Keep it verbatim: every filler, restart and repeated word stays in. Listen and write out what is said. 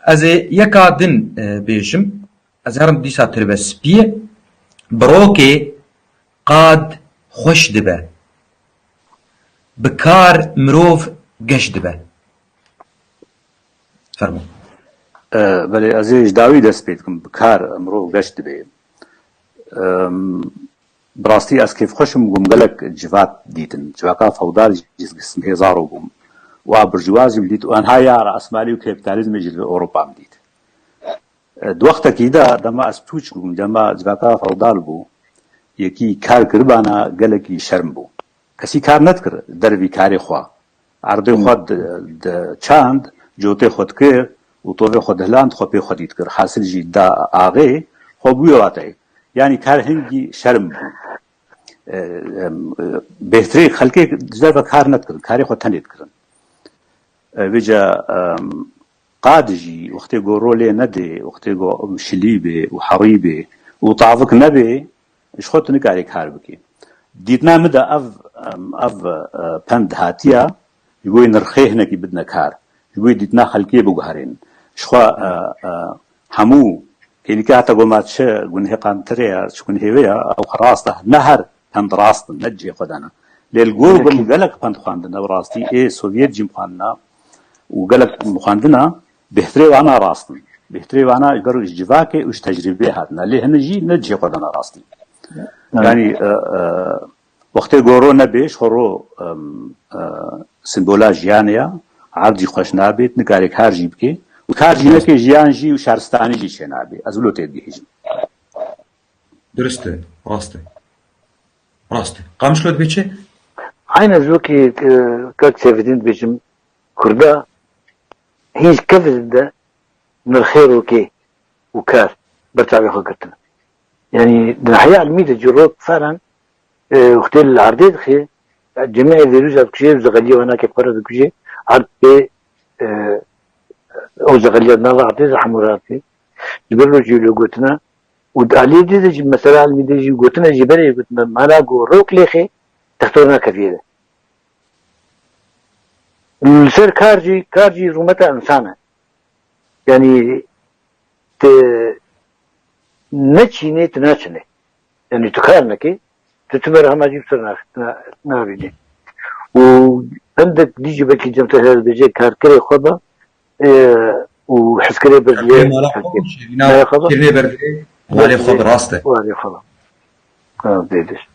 Ez ê yeka din e, bêjim. Ez herim dîsa tirbe spiyê. Bi rokê qad xweş dibe. Bi kar mirov geş dibe. Fermo. E, belê ez ê ji dawî dest pê dikim. Bi kar mirov geş dibe. Em, bi rastî ez kêfxweş im, bûm gelek civat dîtin. Civaka fewdal jî hêzaro bûm. Û a burjuwa jî dît û enha ya rasmalî û kapîtalîzmê jî li Ewropa min dît. E, di wextekî de dema ez pûç bûm, dema civaka fewdal bû, yekî kar kiribana gelekî şerm bû. Kesî kar nedikir dervî karê xwe. Erdê xwe di, di çand, cotê xwe dikir û tovê xwe dihiland, xwe pê xwedî dikir. Hasil jî da axê xwe bûye wateyê. Yanî kar hingî şerm bû. E, em, e, Bêhtirê xelkê ji derve kar nedikirin, karê xwe tenê dikirin. E, vêca, em, qad jî wextê ku ro lê nedê, wextê ku şilî bê û herî bê û tavik nebê, ji xwe tu nikarî kar bikî. Dîtina min de ev, em, ev, e, pend hatiye, ji bo nirxê hinekî bidine kar. Ji bo dîtina xelkê biguherîn. Ji xwe, e, e, hemû kêlîka te goma çi gunhê qantirê ye, çi gunhê wê ye, ew rast e. Ne her pend rast in, ne cihê xwe de ne. Lê li gor gelek pend xwendin, ev rastî ê Sovyet jî xwendina û gelek xwendina bêhtirê wana rast in. Bêhtirê wana ji ber ji civakê û ji tecrîbê hatine. Lê hini jî ne cihê xwe de ne rastî. Yanî, e, e, wextê goro nebê, ji xwe ro, em, e, simbola jiyanê ya, erdî xweş nabê, nikarê kar jî bikê. Û kar jî nekê, jiyan jî û şaristanî jî çê nabê. Ez wilo têdigihîjim. Durust e, rast e. Rast e. Qamişlo dibê çi? Aynen ji wekî e, kak Seyfedîn dibêjim, Kurda hîn ji kevin de nirxê rokê û kar ber çavê xwe girtine. Yanî di nahiya ilmî de cîrok feren e, wextê li erdê dixê, cemiyê vîrûsa dikujê û zexeliyê wana kê xwe re dikujê, erd pê e, ew zexeliya nava erdê de hemû re erdê. Ji ber rojî wilo gotina û di aliyê dî de jî mesela ilmî de jî gotine jî berê gotina mana ku rok lêxê textor nakeviyê de. Li ser kar jî, kar jî rûmeta însan e. Yanî tu neçînê, tu naçinê. Yanî tu kar nekê, tu, tu berhema jî bi ser na- na- nabînî. Û hindek dî jî belkî cem te her dibêje karkerê xwe be e, û hizkirê bir Karkerê diye mala xwe, şevîna Mala xwe be. Kirnê ber diye, malê xwe bi rast e. Warê xwe be. Ha, dê dişt.